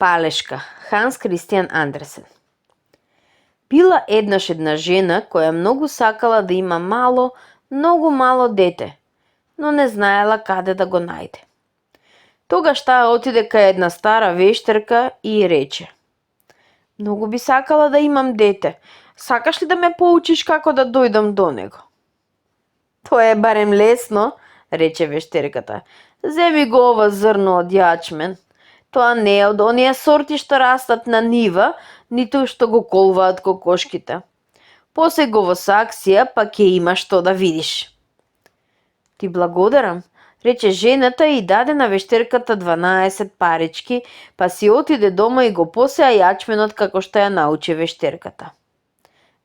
Палешка, Ханс Кристијан Андерсен. Била еднаш една жена која многу сакала да има мало, многу мало дете, но не знаела каде да го најде. Тогаш таа отиде кај една стара вештерка и рече: "Многу би сакала да имам дете. Сакаш ли да ме поучиш како да дојдам до него?" "Тоа е барем лесно," рече вештерката. "Земи го ова зрно од јачмен. Тоа не е од оние сорти што растат на нива, ниту што го колваат кокошките. Посеј го во саксија, па ќе имаш што да видиш." "Ти благодарам," рече жената и даде на вештерката 12 парички, па си отиде дома и го посеа јачменот како што ја научи вештерката.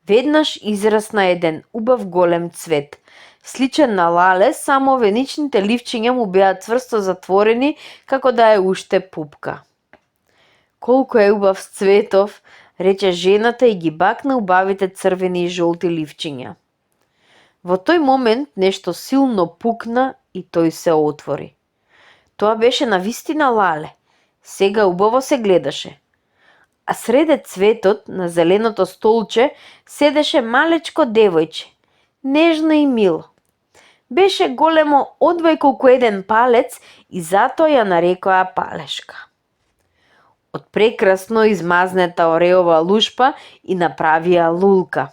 Веднаш израсна еден убав голем цвет, сличен на лале, само венечните ливчиња му беа цврсто затворени, како да е уште пупка. "Колку е убав цветов," рече жената и ги бакна убавите црвени и жолти ливчиња. Во тој момент нешто силно пукна и тој се отвори. Тоа беше навистина лале. Сега убаво се гледаше. А среде цветот, на зеленото столче, седеше малечко девојче, нежно и мило. Беше големо одвај колку еден палец и затоа ја нарекоа Палешка. Од прекрасно измазнета ореова лушпа и направија лулка,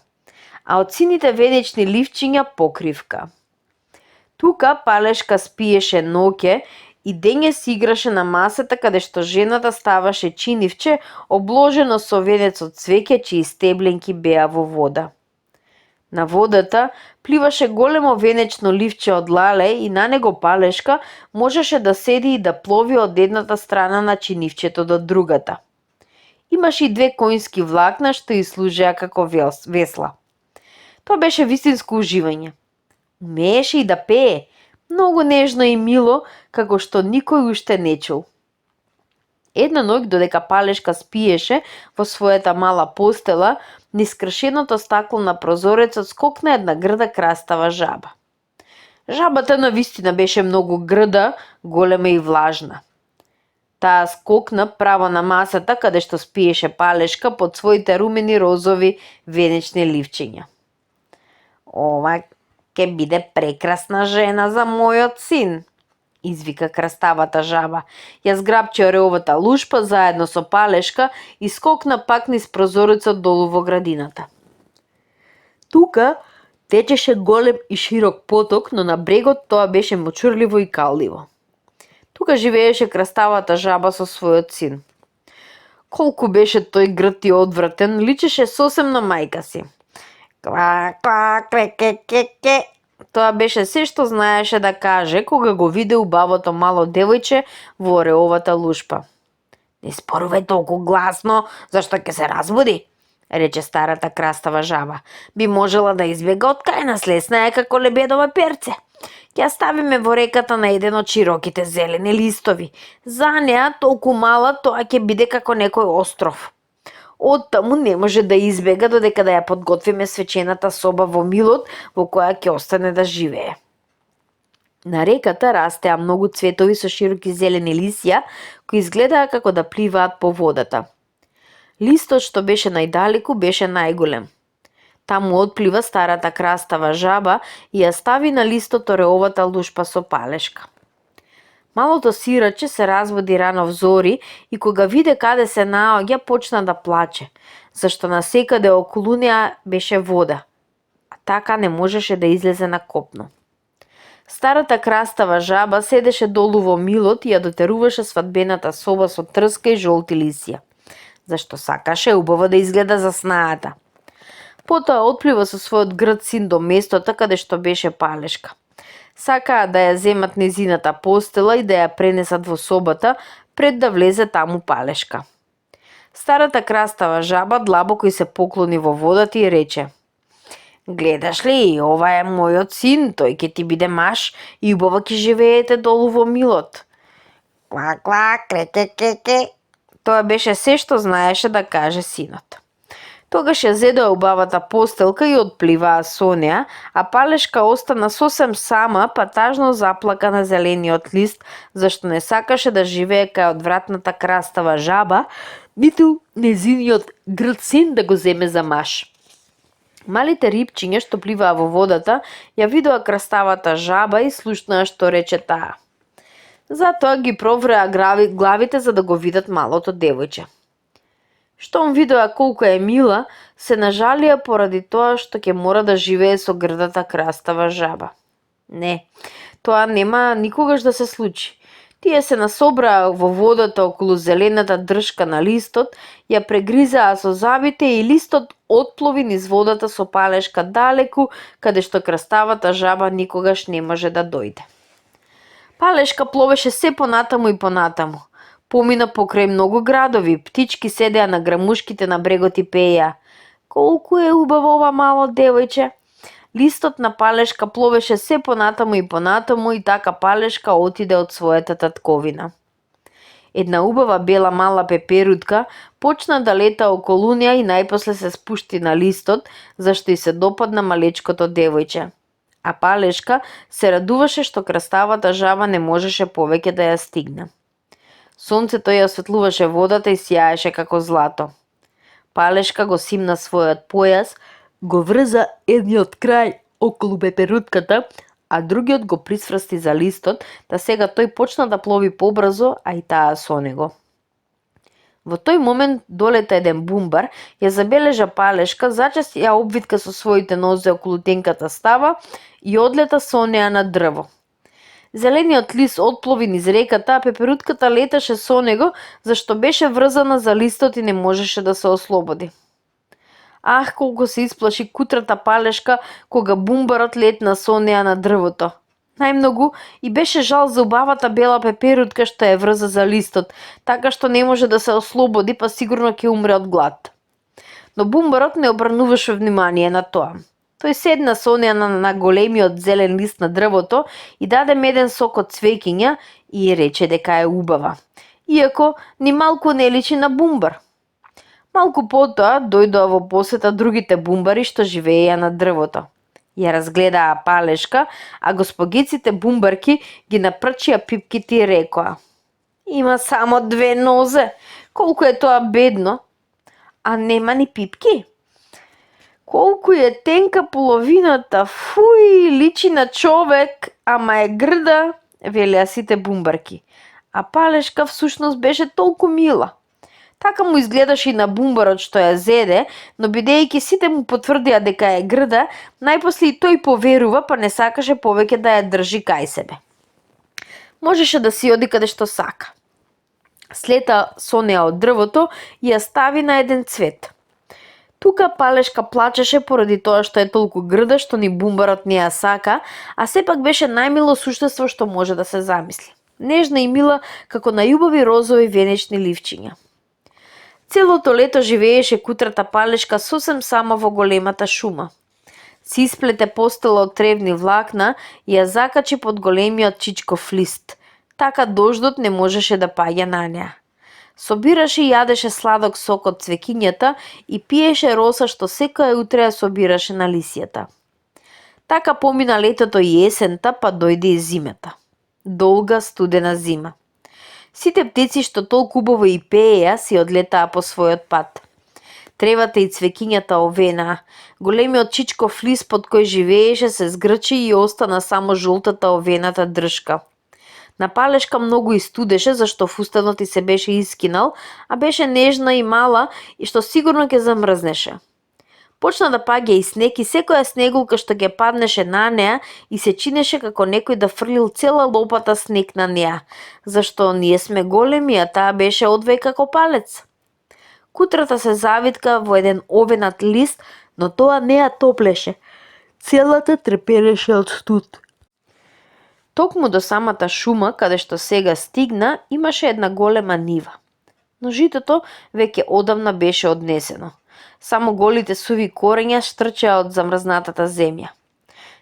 а од сините венечни ливчиња покривка. Тука Палешка спиеше ноќе и дење си играше на масата каде што жената ставаше чинивче обложено со венец од цвеќе чии стебленки беа во вода. На водата пливаше големо венечно ливче од лале и на него Палешка можеше да седи и да плови од едната страна на чинивчето до другата. Имаше и 2 коњски влакна што и служеа како весла. Тоа беше вистинско уживање. Умееше и да пее, многу нежно и мило, како што никој уште не чул. Една ноќ, додека Палешка спиеше во својата мала постела, низ скршеното стакло на прозорецот скокна една грда крастава жаба. Жабата навистина беше многу грда, голема и влажна. Таа скокна право на масата каде што спиеше Палешка под своите румени розови венечни ливчиња. "Ова ќе биде прекрасна жена за мојот син," извика краставата жаба. Ја зграбчи ореовата лушпа заедно со Палешка и скокна пак низ прозорецот долу во градината. Тука течеше голем и широк поток, но на брегот тоа беше мочурливо и калливо. Тука живееше краставата жаба со својот син. Колку беше тој грд и одвратен, личеше сосем на мајка си. "Ква, ква, кре, ке. Тоа беше се што знаеше да каже кога го виде убавото мало девојче во ореовата лушпа. "Не спорувај толку гласно, зашто ќе се разбуди," рече старата крастава жаба. "Би можела да избега од кај нас, лесна е како лебедово перце. Ќе ставиме во реката на еден од широките зелени листови. За неа, толку мала, тоа ќе биде како некој остров. Оттаму не може да избега додека да ја подготвиме свечената соба во милот во која ќе остане да живее." На реката растеа многу цветови со широки зелени лисја кои изгледаа како да пливаат по водата. Листот што беше најдалеку беше најголем. Таму отплива старата крастава жаба и ја стави на листот ореовата лушпа со Палешка. Малото сираче се разбуди рано взори и кога виде каде се наоѓа, почна да плаче, зашто насекаде околу неа беше вода, а така не можеше да излезе на копно. Старата крастава жаба седеше долу во милот и ја дотеруваше свадбената соба со трска и жолти лисја, зашто сакаше убаво да изгледа за снаата. Потоа отплива со својот грд син до местото каде што беше Палешка. Сакаа да ја земат незината постела и да ја пренесат во собата пред да влезе таму Палешка. Старата крастава жаба длабоко и се поклони во водата и рече: "Гледаш ли, ова е мојот син, тој ќе ти биде маж и убаво ќе живеете долу во милот." "Ква, ква, ке. Тоа беше се што знаеше да каже синот. Тогаш ја зедоа убавата постелка и одпливаа со неа, а Палешка остана сосем сама, па тажно заплака на зелениот лист, зашто не сакаше да живее кај одвратната крастава жаба, ниту незиниот грд син да го земе за маж. Малите рибчиња што пливаа во водата ја видоа краставата жаба и слушнаа што рече таа. Затоа ги провреа главите за да го видат малото девојче. Штом видоа колку е мила, се нажалија поради тоа што ќе мора да живее со грдата крастава жаба. Не, тоа нема никогаш да се случи. Тие се насобраа во водата околу зелената дршка на листот, ја прегризаа со забите и листот отплови низ водата со Палешка далеку, каде што краставата жаба никогаш не може да дојде. Палешка пловеше се понатаму и понатаму. Помина покрај многу градови, птички седеа на грамушките на брегот и пееа. Колку е убаво ова мало девојче. Листот на Палешка пловеше се понатаму и така Палешка отиде од својата татковина. Една убава бела мала пеперутка почна да лета околу неа и најпосле се спушти на листот, зашто и се допадна малечкото девојче. А Палешка се радуваше што краставата жаба не можеше повеќе да ја стигне. Сонцето ја осветлуваше водата и сјаеше како злато. Палешка го симна својот појас, го врза едниот крај околу пеперутката, а другиот го присврсти за листот, да сега тој почна да плови побрзо, а и таа со него. Во тој момент долета еден бумбар, ја забележа Палешка, зачест ја обвитка со своите нозе околу тенката става и одлета со неа на дрво. Зелениот лист отплови низ реката, а пеперутката леташе со него, зашто беше врзана за листот и не можеше да се ослободи. Ах, колку се исплаши кутрата Палешка кога бумбарот летна со неа на дрвото. Најмногу и беше жал за убавата бела пеперутка што ја врза за листот, така што не може да се ослободи, па сигурно ќе умре од глад. Но бумбарот не обрнуваше внимание на тоа. Тој седна со неа на големиот зелен лист на дрвото и даде меден сок од цвеќиња и рече дека е убава, иако ни малку не личи на бумбар. Малку потоа дојдоа во посета другите бумбари што живееја на дрвото. Ја разгледаа Палешка, а госпогиците бумбарки ги напрчија пипките и рекоа: "Има само 2 нозе, колку е тоа бедно, а нема ни пипки. Колку е тенка половината, фуј, личи на човек, ама е грда", велеа сите бумбарки. А Палешка всушност беше толку мила. Така му изгледаше и на бумбарот што ја зеде, но бидејќи сите му потврдија дека е грда, најпосле и тој поверува, па не сакаше повеќе да ја држи кај себе. Можеше да си оди каде што сака. Слета со неа од дрвото и ја стави на еден цвет. Тука Палешка плачеше поради тоа што е толку грда што ни бумбарот не ја сака, а сепак беше најмило суштество што може да се замисли. Нежна и мила како најубави розови венечни ливчиња. Целото лето живееше кутрата Палешка сосем сама во големата шума. Си исплете постела од тревни влакна и ја закачи под големиот чичков лист. Така дождот не можеше да паѓа на неа. Собираше и јадеше сладок сок од цвеќињата и пиеше роса што секоја утре ја собираше на лисијата. Така помина летото и есента, па дојде и зимата. Долга студена зима. Сите птици што толку убаво и пееја си одлетаа по својот пат. Тревата и цвеќињата овенаа. Големиот чичков лист под кој живееше се згрчи и остана само жолтата овената дршка. На Палешка многу истудеше зашто фустанот и се беше искинал, а беше нежна и мала и што сигурно ќе замрзнеше. Почна да паѓа и снег и секоја снегулка што ќе паднеше на неа и се чинеше како некој да фрлил цела лопата снег на неа, зашто ние сме големи, а таа беше одвај како палец. Кутрата се завитка во еден овенат лист, но тоа не ја топлеше. Целата трепереше од студ. Токму до самата шума, каде што сега стигна, имаше една голема нива. Но житото веќе одамна беше однесено. Само голите суви корења штрчеа од замрзнатата земја.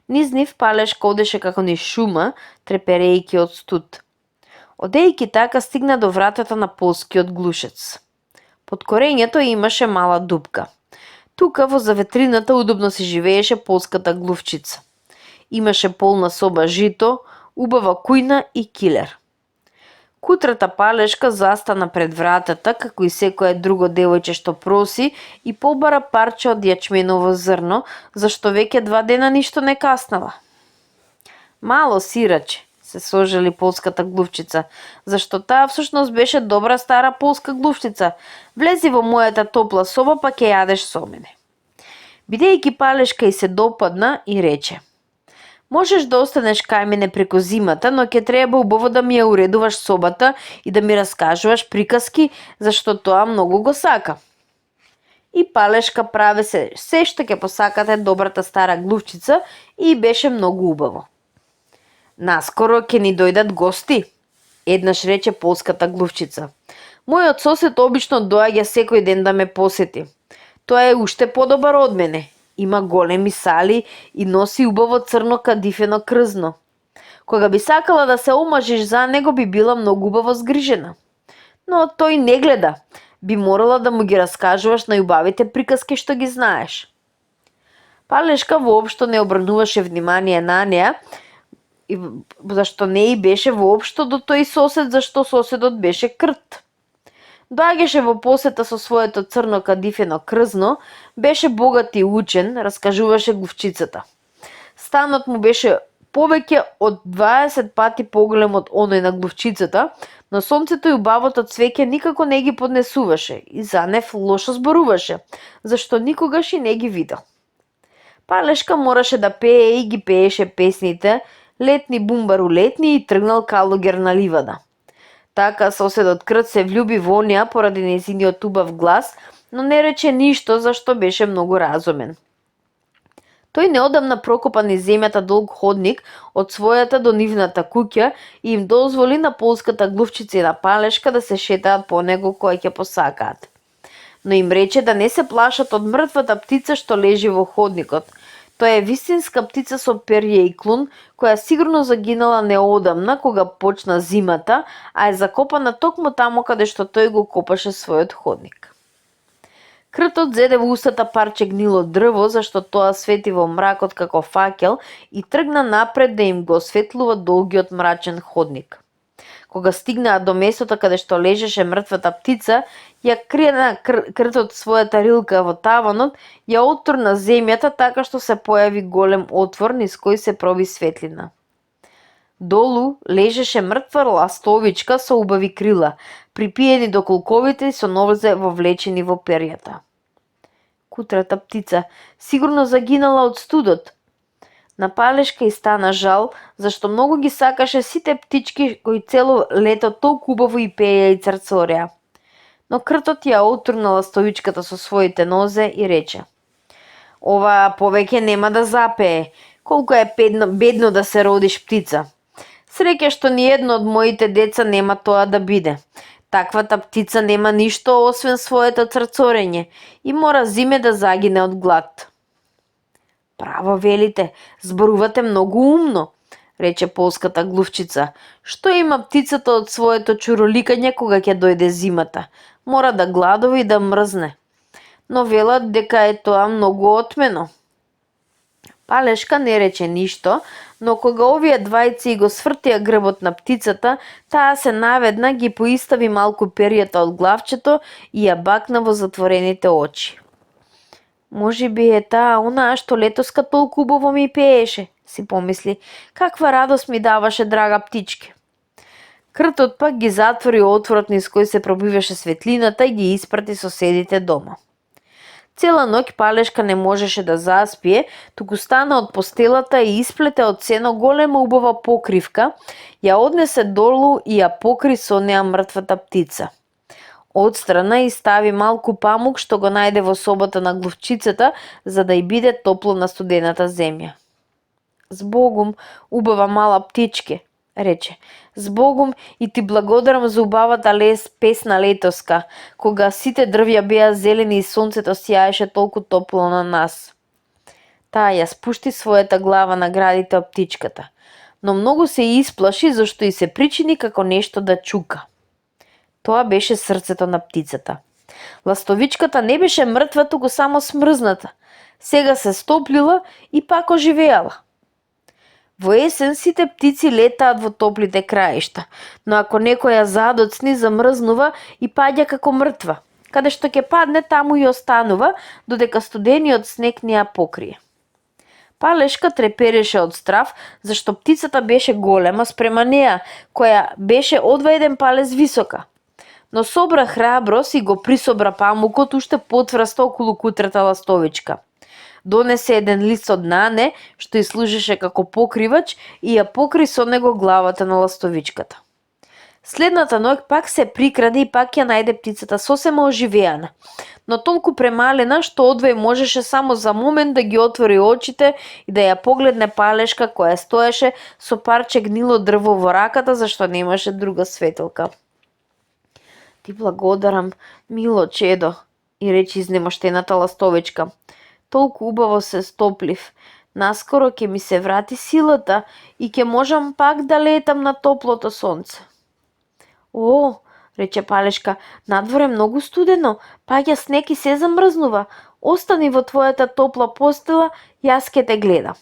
Низ нив Палешка одеше како низ шума, треперејќи од студ. Одејќи така стигна до вратата на полскиот глушец. Под корењето имаше мала дупка. Тука во заветрината удобно си живееше полската глувчица. Имаше полна соба жито, убава кујна и килер. Кутрата Палешка застана пред вратата, како и секое друго девојче што проси, и побара парче од јачменово зрно, зашто веќе 2 дена ништо не каснала. Мало сираче, се сожали полската глувчица, зашто таа всушност беше добра стара полска глувчица. Влези во мојата топла соба, па ќе јадеш со мене. Бидејќи Палешка и се допадна и рече: можеш да останеш кај мене преку зимата, но ќе треба убаво да ми ја уредуваш собата и да ми раскажуваш приказки, зашто тоа многу го сакам. И Палешка праве се што ќе посакате добрата стара глувчица и беше многу убаво. Наскоро ќе ни дојдат гости, еднаш рече полската глувчица. Мојот сосед обично доаѓа секој ден да ме посети. Тоа е уште подобар од мене. Има големи сали и носи убаво црно кадифено крзно. Кога би сакала да се омажиш за него, би била многу убаво згрижена. Но тој не гледа. Би морала да му ги раскажуваш најубавите приказки што ги знаеш. Палешка воопшто не обрнуваше внимание на неа, зашто не и беше воопшто до тој сосед, зашто соседот беше крт. Доаѓаше во посета со своето црно кадифено крзно, беше богат и учен, раскажуваше глувчицата. Станот му беше повеќе од 20 пати поголем од оној на глувчицата, но сонцето и убавото цвеќе никако не ги поднесуваше и за нив лошо зборуваше, зашто никогаш и не ги видел. Палешка мораше да пее и ги пееше песните "Летни бумбару летни" и "Тргнал калугер на ливада". Така соседот крт се влюби во неа поради нејзиниот убав глас, но не рече ништо зашто беше многу разумен. Тој неодамна прокопа низ земјата долг ходник од својата до нивната куќа и им дозволи на полската глувчица и на Палешка да се шетаат по него кој ќе посакаат. Но им рече да не се плашат од мртвата птица што лежи во ходникот. Тоа е вистинска птица со перје и клун, која сигурно загинала неодамна кога почна зимата, а е закопана токму таму каде што тој го копаше својот ходник. Кртот зеде во устата парче гнило дрво, зашто тоа свети во мракот како факел, и тргна напред да им го осветлува долгиот мрачен ходник. Кога стигнаа до местото каде што лежеше мртвата птица, ја крена кртот својата рилка во таванот, ја оттурна земјата така што се појави голем отвор низ кој се проби светлина. Долу лежеше мртва ластовичка со убави крила, припиени до колковите и со нозе вовлечени во перјата. Кутрата птица сигурно загинала од студот. На Палешка и стана жал, зашто многу ги сакаше сите птички кои цело лето толку убаво и пеја и црцореа. Но кртот ја оттурна ластовичката со своите нозе и рече: "Ова повеќе нема да запее, колку е бедно да се родиш птица. Среќа што ни едно од моите деца нема тоа да биде. Таквата птица нема ништо освен своето црцорење и мора зиме да загине од глад." "Право велите, зборувате многу умно," рече полската глувчица. "Што има птицата од своето чуроликање кога ќе дојде зимата? Мора да гладува и да мрзне. Но велат дека е тоа многу отмено." Палешка не рече ништо, но кога овие двајци го свртија грбот на птицата, таа се наведна, ги поистави малку перјата од главчето и ја бакна во затворените очи. "Може би е таа онаа што летоска толку убаво ми пееше," си помисли. "Каква радост ми даваше, драга птичке." Кртот пак ги затвори отворот низ кој се пробиваше светлината и ги испрати соседите дома. Цела ноќ Палешка не можеше да заспие, туку стана од постелата и исплете од сено голема убава покривка, ја однесе долу и ја покри со неа мртвата птица. Отстрана и стави малку памук што го најде во собата на глувчицата, за да ја биде топло на студената земја. "Збогум, убава мала птичке," рече. "Збогум и ти благодарам за убавата песна летоска, кога сите дрвја беа зелени и сонцето сјаеше толку топло на нас." Таа ја спушти својата глава на градите од птичката, но многу се исплаши зашто и се причини како нешто да чука. Тоа беше срцето на птицата. Ластовичката не беше мртва, туку само смрзната. Сега се стоплила и пак оживеала. Во есен сите птици летаат во топлите краишта, но ако некоја задоцни замрзнува и паѓа како мртва, каде што ќе падне таму и останува, додека студениот снег не ја покрие. Палешка трепереше од страв, зашто птицата беше голема спрема неа, која беше одва еден палец висока. Но собра храброст и го присобра памукот уште потврсто околу кутрата ластовичка. Донесе еден лист од нане, што и служеше како покривач, и ја покри со него главата на ластовичката. Следната ноќ пак се прикраде и пак ја најде птицата сосема оживеана, но толку премалена што одвај можеше само за момент да ги отвори очите и да ја погледне Палешка која стоеше со парче гнило дрво во раката зашто немаше друга светилка. Ти благодарам, мило чедо, и рече изнемоштената ластовичка. Толку убаво се стоплив. Наскоро ќе ми се врати силата и ќе можам пак да летам на топлото сонце. О, рече Палешка, надвор е многу студено, паѓа снег и се замрзнува. Остани во твојата топла постела, јас ќе те гледам.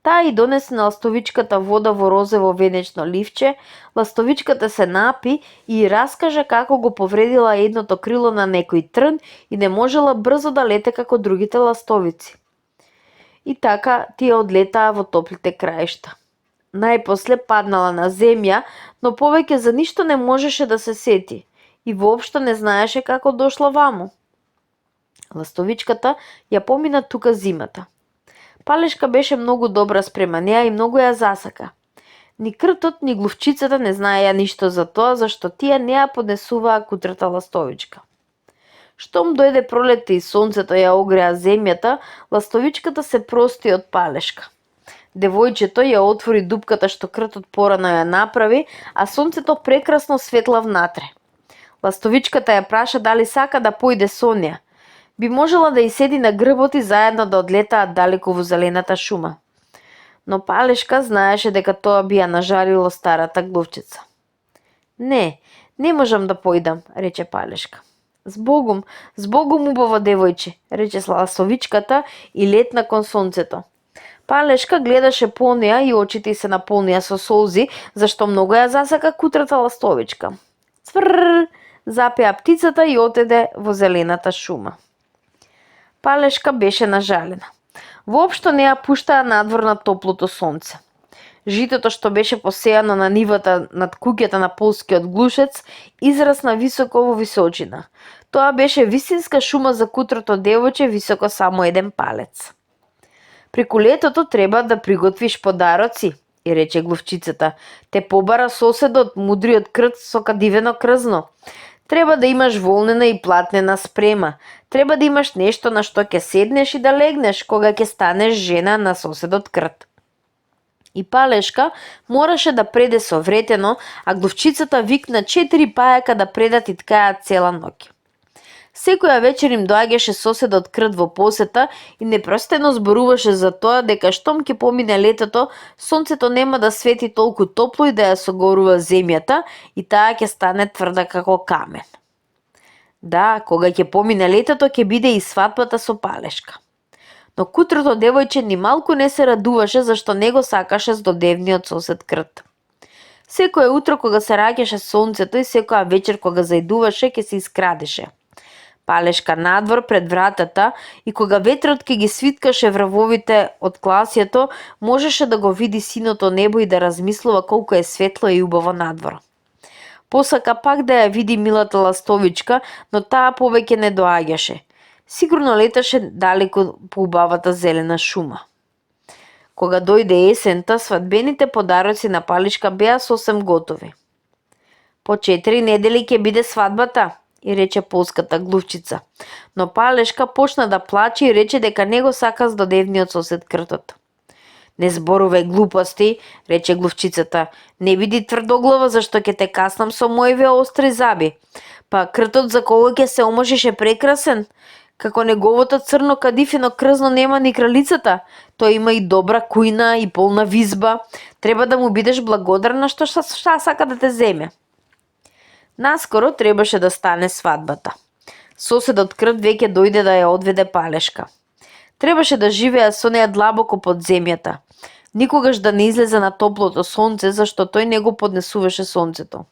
Таа и донесе на ластовичката вода во розово венечно ливче, ластовичката се напи и раскажа како го повредила едното крило на некој трн и не можела брзо да лете како другите ластовици. И така тие одлетаа во топлите краишта. Најпосле паднала на земја, но повеќе за ништо не можеше да се сети и воопшто не знаеше како дошла ваму. Ластовичката ја помина тука зимата. Палешка беше многу добра спрема неа и многу ја засака. Ни кртот, ни глувчицата не знаеја ништо за тоа, зашто тие не ја поднесуваа кутрата ластовичка. Штом дојде пролетта и сонцето ја огреа земјата, ластовичката се прости од Палешка. Девојчето ја отвори дупката што кртот порано ја направи, а сонцето прекрасно светла внатре. Ластовичката ја праша дали сака да појде со неа. Би можела да и седи на грбот и заедно да одлетаат далеку во зелената шума. Но Палешка знаеше дека тоа би ја нажалило старата глувчица. Не можам да појдам, рече Палешка. Збогум убаво девојче, рече ластовичката и летна кон сонцето. Палешка гледаше по неа и очите се наполнија со солзи, зашто многу ја засака кутрата ластовичка. Цврр, запеа птицата и отеде во зелената шума. Палешка беше нажалена. Воопшто не ја пуштаа надвор на топлото сонце. Житото што беше посејано на нивата над куќата на полскиот глушец израсна високо во височина. Тоа беше вистинска шума за кутрото девојче високо само еден палец. Преку летото треба да приготвиш подароци, и рече глувчицата. Те побара соседот, мудриот крт со кадивено крзно. Треба да имаш волнена и платнена спрема. Треба да имаш нешто на што ќе седнеш и да легнеш кога ќе станеш жена на соседот крт. И Палешка мораше да преде со вретено, а глувчицата викна 4 пајака да предат и ткаат цела ноќ. Секоја вечер им доаѓаше соседот крт во посета и непростено зборуваше за тоа дека штом ќе помине летото, сонцето нема да свети толку топло и да ја согорува земјата и таа ќе стане тврда како камен. Да, кога ќе помине летото ќе биде и свадбата со Палешка. Но кутрото девојче ни малку не се радуваше зашто не го сакаше здодевниот сосед крт. Секое утро кога се раѓаше сонцето и секоја вечер кога зајдуваше ќе се искрадеше. Палешка надвор пред вратата и кога ветрот ќе ги свиткаше врвовите од класието, можеше да го види синото небо и да размислува колку е светло и убаво надвор. Посака пак да ја види милата ластовичка, но таа повеќе не доаѓаше. Сигурно леташе далеку по убавата зелена шума. Кога дојде есента, свадбените подароци на Палешка беа сосем готови. По 4 недели ќе биде свадбата, и рече полската глувчица. Но Палешка почна да плаче и рече дека не го сака здодевниот сосед кртот. Не зборувај глупости, рече глувчицата. Не биди тврдоглава зашто ќе те каснам со мојве остри заби. Па кртот за кого ќе се омошеше прекрасен? Како неговото црно кадифено крзно нема ни кралицата, тој има и добра кујна и полна визба. Треба да му бидеш благодарна што сака да те земе. Наскоро требаше да стане свадбата. Соседот Крт веќе дојде да ја одведе Палешка. Требаше да живеа со неа длабоко под земјата. Никогаш да не излезе на топлото сонце, зашто тој не го поднесуваше сонцето.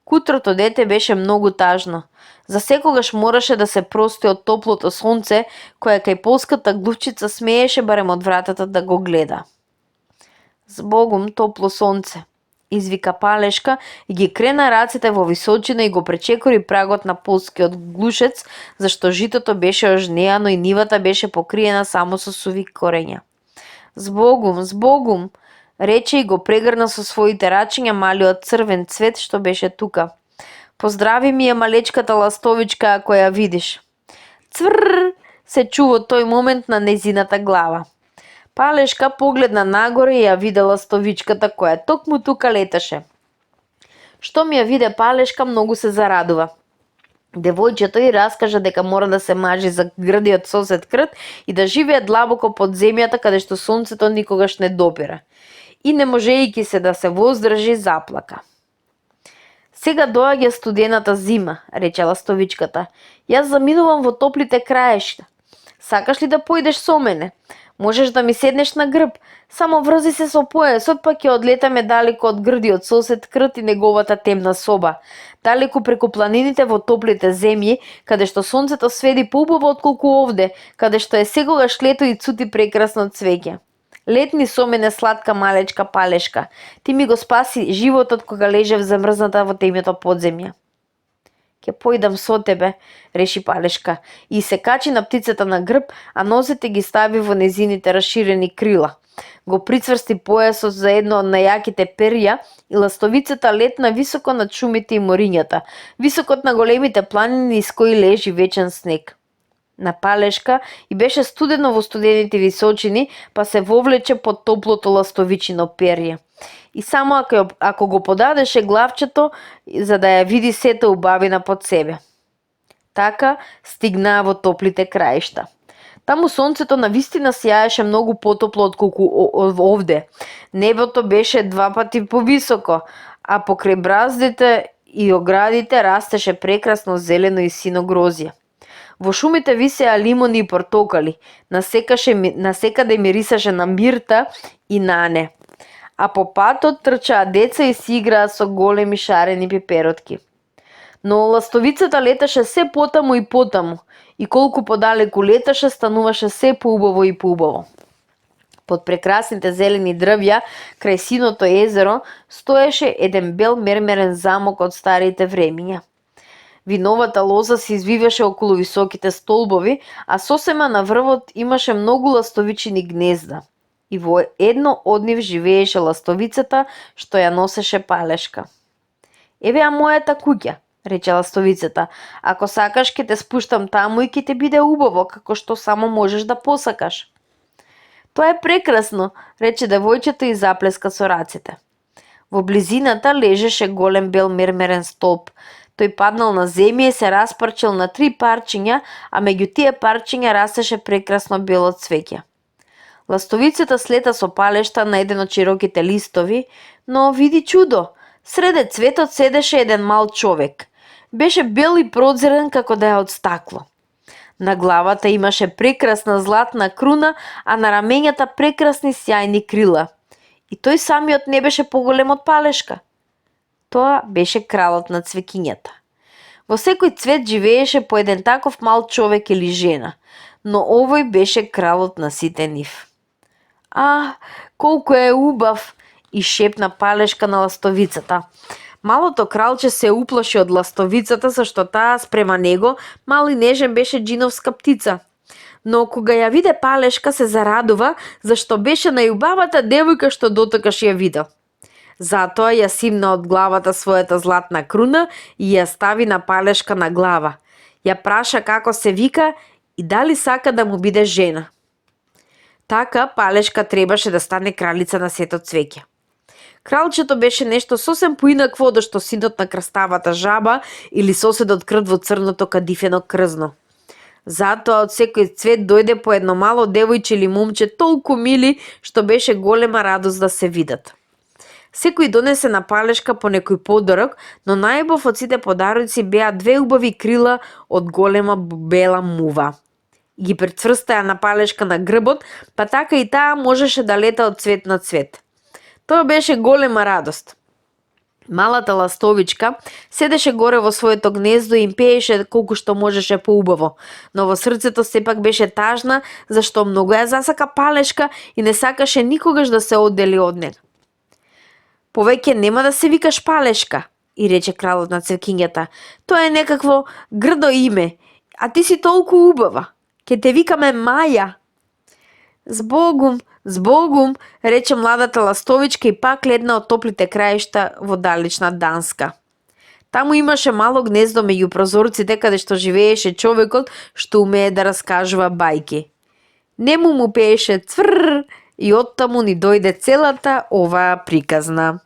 Кутрото дете беше многу тажно. За секогаш мораше да се прости од топлото сонце, која кај полската глувчица смееше барем од вратата да го гледа. Збогум топло сонце, извика Палешка и ги крена рацете во височина и го пречекори прагот на полскиот глушец, зашто житото беше ожнеано и нивата беше покриена само со суви корења. Збогум, збогум, рече и го прегрна со своите рачиња малиот црвен цвет што беше тука. Поздрави ми ја малечката ластовичка ако ја видиш. Цврр, се чува тој момент на незината глава. Палешка погледна нагоре и ја виде ластовичката која токму тука леташе. Што ми ја виде Палешка, многу се зарадува. Девојчето и раскажа дека мора да се мажи за грдиот сосед Крт и да живее длабоко под земјата каде што сонцето никогаш не допира. И не можејќи се да се воздржи, заплака. Сега доаѓа студената зима, рече ластовичката. Јас заминувам во топлите краешта. Сакаш ли да појдеш со мене? Можеш да ми седнеш на грб, само врзи се со појасот, па ќе одлетаме далеко од грдиот сосед Крт и неговата темна соба, далеко преку планините во топлите земји, каде што сонцето сведи поубаво отколку овде, каде што е секогаш лето и цути прекрасно цвеќе. Летни со мене, сладка малечка Палешка, ти ми го спаси животот кога лежев замрзната во темното подземје. Ке појдам со тебе, реши Палешка и се качи на птицата на грб, а нозете ги стави во незините расширени крила. Го прицврсти појасот за едно од најаките перја и ластовицата летна високо над шумите и морињата, високо на големите планини из кои лежи вечен снег. На Палешка и беше студено во студените височини, па се вовлече под топлото ластовичино перје. И само ако го подадеше главчето, за да ја види сета убавина под себе. Така стигнаа во топлите краишта. Таму сонцето навистина сјаеше многу потопло отколку овде. Небото беше 2 пати повисоко, а покрај браздите и оградите растеше прекрасно зелено и сино грозје. Во шумите висеа лимони и портокали, насекаде мирисаше на мирта и нане. А по патот трчаа деца и си играа со големи шарени пиперотки. Но ластовицата леташе се потаму и потаму, и колку подалеку леташе, стануваше се поубаво и поубаво. Под прекрасните зелени дрвја, крај синото езеро, стоеше еден бел мермерен замок од старите времиња. Виновата лоза се извиваше околу високите столбови, а сосема на врвот имаше многу ластовичини гнезда. И во едно од нив живееше ластовицата што ја носеше Палешка. Еве мојата куќа, рече ластовицата. Ако сакаш ќе те спуштам таму и ќе те биде убаво, како што само можеш да посакаш. Тоа е прекрасно, рече девојчето и заплеска со рацете. Во близината лежеше голем бел мермерен столб. Тој паднал на земја и се распарчил на 3 парчиња, а меѓу тие парчиња растеше прекрасно бело цвеќе. Ластовицата слета со Палешта на еден од широките листови, но види чудо, среде цветот седеше еден мал човек. Беше бел и прозрен како да е од стакло. На главата имаше прекрасна златна круна, а на рамењата прекрасни сјајни крила. И тој самиот не беше поголем од Палешка. Тоа беше кралот на цвекињата. Во секој цвет живееше по еден таков мал човек или жена, но овој беше кралот на сите нив. Колку е убав, и шепна Палешка на ластовицата. Малото кралче се уплаши од ластовицата, зашто таа спрема него мал и нежен беше џиновска птица. Но кога ја виде Палешка се зарадува, зашто беше најубавата девојка што дотокаш ја видел. Затоа ја симна од главата својата златна круна и ја стави на Палешка на глава. Ја праша како се вика и дали сака да му биде жена. Така Палешка требаше да стане кралица на сето цвеќе. Кралчето беше нешто сосем поинакво од што синот на краставата жаба или соседот Крт во црното кадифено крзно. Затоа од секој цвет дојде по едно мало девојче или момче толку мили што беше голема радост да се видат. Секој донесе на палешка по некој подарок, но најубав од сите подароци беа 2 убави крила од голема бела мува. Ги прецврстаја на палешка на грбот, па така и таа можеше да лета од цвет на цвет. Тоа беше голема радост. Малата ластовичка седеше горе во своето гнездо и им пееше колку што можеше поубаво, но во срцето сепак беше тажна, зашто многу ја засака палешка и не сакаше никогаш да се оддели од неа. Повеќе нема да се викаш Палешка, и рече кралот на цркињата. Тоа е некакво грдо име, а ти си толку убава. Ке те викаме Маја. Збогум, рече младата ластовичка и пак ледна од топлите краишта во далечна Данска. Таму имаше мало гнездо меѓу прозорците каде што живееше човекот што умее да раскажува бајки. Нему му пееше цврр и оттаму ни дојде целата оваа приказна.